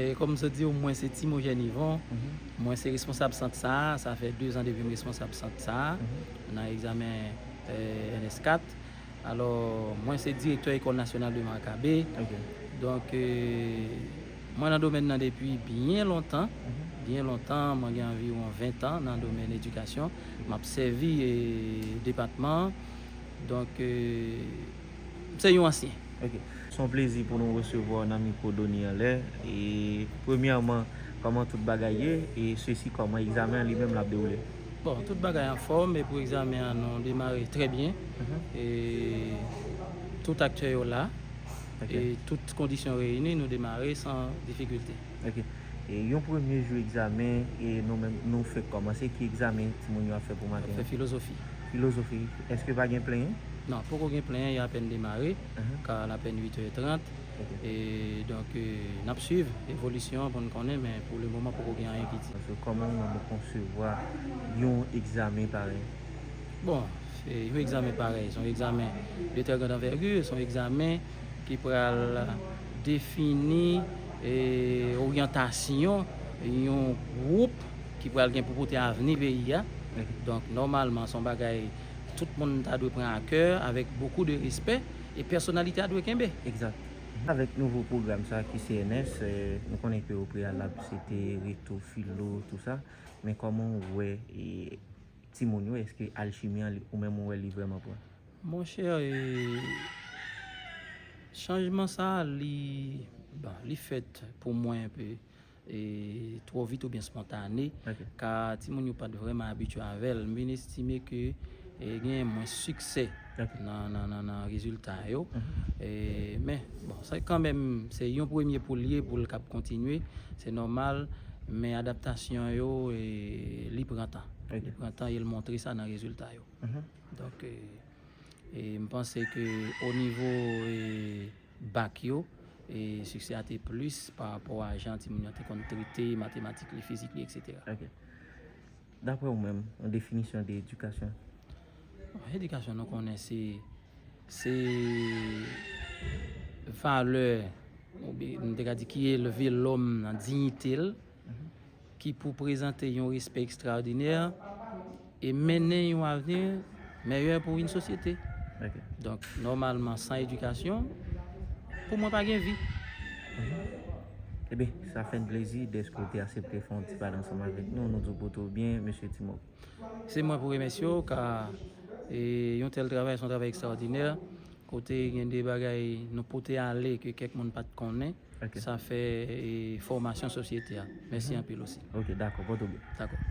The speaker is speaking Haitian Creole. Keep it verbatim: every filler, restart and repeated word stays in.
E kòm m sot di w, mwen se Timogène Yvon. Mhm. Mwen se responsab sant sa a. Sa fè de zan depi m responsab sant sa a, mhm, nan egzamen, eh, N S kat. Alò, mwen se direktè École Nationale de Marc Abbé. Ok. Donk, eh, mwen nan domèn nan depi byen lontan. Mhm. Byen lontan, mwen gen anviwon ven tan nan domèn edikasyon. M ap sèvi, eh, depatman an. Donk, eh, m se yon ansyen. Ok. Se yon plezi pou nou resevwa w nan mikwo Dony Anlè. E premyèman, kòman tout bagay ye? E sesi kòman egzamen an li menm l ap dewoule? Bon, tout bagay anfòm, e pou egzamen an, nou demare trè byen. Mhm. E tout aktè yo la, ok, e tout kondisyon reyini, nou demare san difikilte. Ok. E yon premye jou egzamen, e nou menm, nou fèk kòmanse, ki egzamen timoun yo ap fè pou maten an? Fè filozofi. Filozofi. Èske pa gen plenyen? Non, poko gen plenyen, y apèn demare, mhm, ka l apèn uit è trant. Ok. E donk, eh, n ap swiv evolisyon an pou n konnen, men pou le moman poko gen anyen ki di. Paske kòman w menm ou konsevwa yon egzamen parèy? Bon, se yon egzamen parèy, se yon egzamen de trè grande anvègir, se yon egzamen ki pral defini, eh, oryantasyon yon gwoup ki pral gen pou pote avni peyi a. Ok. Donk, nòmalman, se yon bagay tout moun ta dwe pran a kè, avèk bokou de respè, e pèsonalite a dwe kenbe. Egzak. Avèk nouvo pwogram sa ki C N S, eh, nou konnen ke o preyalab se te reto, filo, tou sa. Men kòman w wè, eh, timoun yo, èske alchimi an, li, ou menm ou wè li vrèman pran? Monchè, eh, chanjman sa a, li, bon, li fèt pou mwen enpe, eh, twò vit oubyen spontane, ok, ka timoun yo pa t vrèman abitye avè l. M vin estime ke, eh, genyen mwens siksè, ok, nan, nan, nan, nan rezilta yo. Mhm. Eh, men, bon, sa kanmenm, se yon premye pou l ye, pou l kab kontinye, se nòmal, men adaptasyon yo, eh, li pran tan. Ok. Li pran tan e l montre sa nan rezilta yo. Mhm. Donk, eh, e m panse ke o nivo, eh, bak yo, e siksè a te plis pa rapò a jan timoun yo te konn trete matematik li, fizik li, etsetera. Ok. Daprè w menm, yon definisyon de edikasyon? Bon, edikasyon, nou konnen se, se valè, oubyen, nou te ka di, ki elve lòm nan diyite l, mhm, ki pou prezante yon respè ekstraòdinè e mennen yon avni meyè pou yon sosyete. Ok. Donk, nòmalman, san edikasyon, pou mwen, pa gen vi. Mhm. Ebyen, sa fè n plezi dèske w te aksepte fè yon ti pale ansanm avèk nou. Nou di w pote w byen, mesye Timo. Se mwen pou remèsye w, ka, e, yon tèl travay, se yon travay ekstraòdinè, kote gen de bagay nou pote ale ke kèk moun pa t konnen. Ok. Sa fè, e, fòmasyon sosyete a. Mèsi, mhm, anpil osi. Ok, dakò, pote w byen. Dakò.